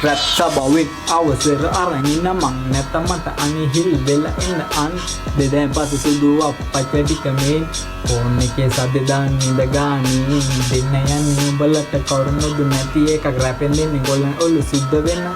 Rap සභාවෙන් අවසර අරන් ඉන්න මං. නැත්තම් මට අනේ හිල් වෙලා එන්න අන් දෙදෑන් පස්සේ සුදු අප්පච්ච ටික මේ ෆෝන් එකේ සද්ද දාන්න ඉඳ ගානි දෙන්න යන්නේ. උඹලට කවුරු නැති එකක් රැපෙන් දෙන්නේ ගොල්ලන් ඔලු සුද්ධ වෙන්න.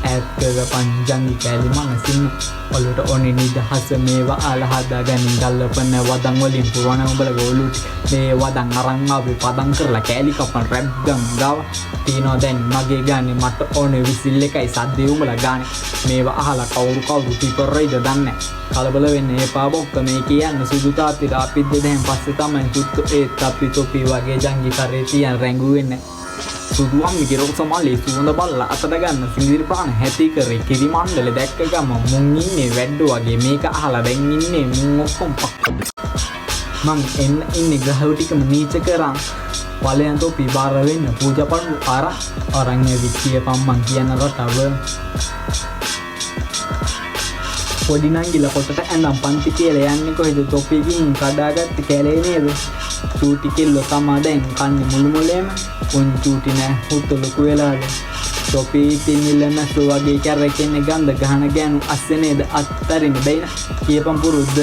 ඈත් කරපන් ජංගි කෑලි මනසින්. ඔලුවට ඕනේ නිදහස, මේවා අහලා හදාගනින්. ගල්ලපන වදන් වලින් පුරවන උඹලගේ ඔලුට මේ වදන් අරන් ආවේ පදම් කරලා කෑලි කපන්. රැප් ගම් ගාව තියනවා දැන් මගේ ගානේ. මට ඕනේ විසිල් එකයි සද්දේ උඹලා ගානේ. මේවා අහලා කවුරු කවුරු පිපරයිද දන්නේ. කලබල වෙන්න එපා බොක්ක, මේ කියන්නේ සුදු තාත්තිට. අපිත් දෙදෙන් පස්සේ තමයි හුත්තු, ඒත් අපි තොපි වගේ ජංගි කරේ තියන් රැඟුවේ නෑ. සුදු අම්මිගේ රෝස මලේ සුවඳ බලලා අතට ගන්න සිංදිරි ප්‍රාණ හැති කරේ කිරි මණ්ඩලේ. දැක්ක ගම මුන් ඉන්නේ වැඩ්ඩෝ වගේ. මේක අහලා දැන් ඉන්නේ මුන් ඔක්කොම පක්ක. මං එන්න ඉන්නේ ග්‍රහ ටිකම නීච කරන්. ඵලයන් තොපි බාර වෙන්න පූජා පඬු අරන් අරන් ඇවිත් කියපන් මං කියන රටව. පොඩි නංගිලා කොටට ඇඳන් පන්ති කියලා යන්නේ කොහෙද? තොපිකින් කඩාගත්ත කැලේ නේද? චූටි කෙල්ලෝ තමා දැන් කන්නේ මුළු මොලේම. උන් චූටි නෑ හුත්තු ලොකු වෙලාද? තොපි ඉතින් නිල මැස්සෝ වගේ කැරකෙන්නේ ගන්ධ ගහන ගෑනු අස්සේ නේද? අත්තරින්න බැයින කියපන් පුරුද්ද.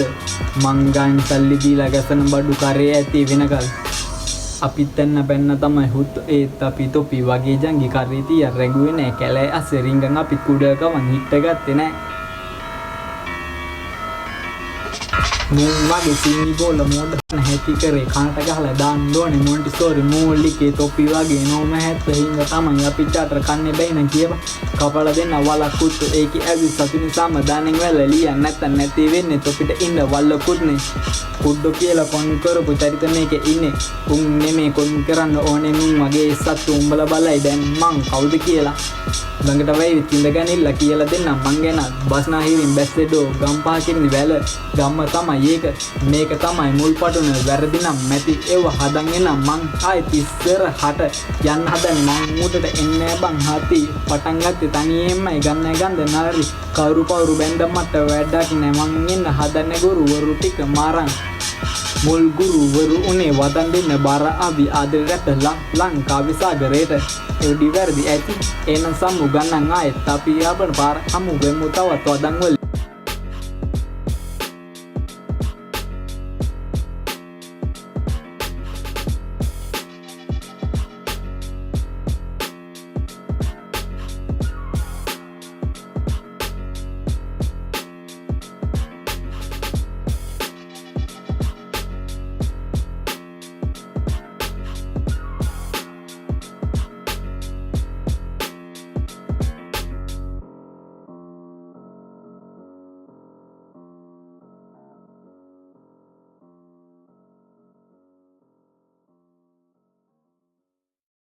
මං ගාන සල්ලි දීලා ගසන බඩු කරේ ඇති වෙනකල් අපිත් එන්න බැන්න තමයි හුත්තු, ඒත් අපි තොපි වගේ ජංගි කරේ තියන් රැඟුවේ නෑ. කැලෑ අස්සේ රිංගන් අපිත් කුඩ ගමන් හිට්ට ගත්තේ නෑ. මුන් වගේ සීනි බෝල මෝඩ හැති කරේ කනට ගහලා දාන්න ඕනේ මොන්ටිසෝරි මූලිකේ. තොපි වගේ නෝම හැත්ත හින්දා තමයි අපි චාටර් කන්නේ බැයි නම් කියපන්. කපලා දෙන්න වලකුත් ඒකේ ඇවි සතු නිසාම දානෙන් වැල ලියන්න නැත්තම් නැති වෙන්නේ තොපිට ඉන්න වල්ලකුත් නේ. කුඩ්ඩෝ කියලා කොන් කරපු චරිත මේකේ ඉන්නේ. උන් නෙමේ කොන් කරන්න ඕනේ මුන් වගේ සත්තු. උඹලා බලයි දැන් මං කවුද කියලා. ළඟට වෙයි ඉඳගනිල්ලා කියලා දෙන්නම් මං ගැන. බස්නාහිරින් බැස්සෙඩෝ ගම්පහ කිරිඳි වැල ගම්ම තමයි ඒක. මේක තමයි මුල් පටුන. වැරදි නම් මැති ඒව හදන් එනම් මං ආයෙත් ඉස්සරහට යන්න හදන්නේ. මං උඩට එන්නේ බං හති පටන් ගත්තේ තනියෙන්මයි ගන්න ගන්ද නාරි. කවුරු පවුරු බැන්ද මට වැඩක් නෑ. මං එන්න හදන්නේ ගුරුවරු ටික මාරන්. මුල් ගුරුවරු උනේ වදන් දෙන්න බාර අවි ආදරේ රැප ලංකාවේ සාගරේට. එවඩි වැරදි ඇති එහෙනම් සම්මු ගණන් ආයෙත් අපි ආපන පාර හමු වෙමු තවත් වදන් වලින්.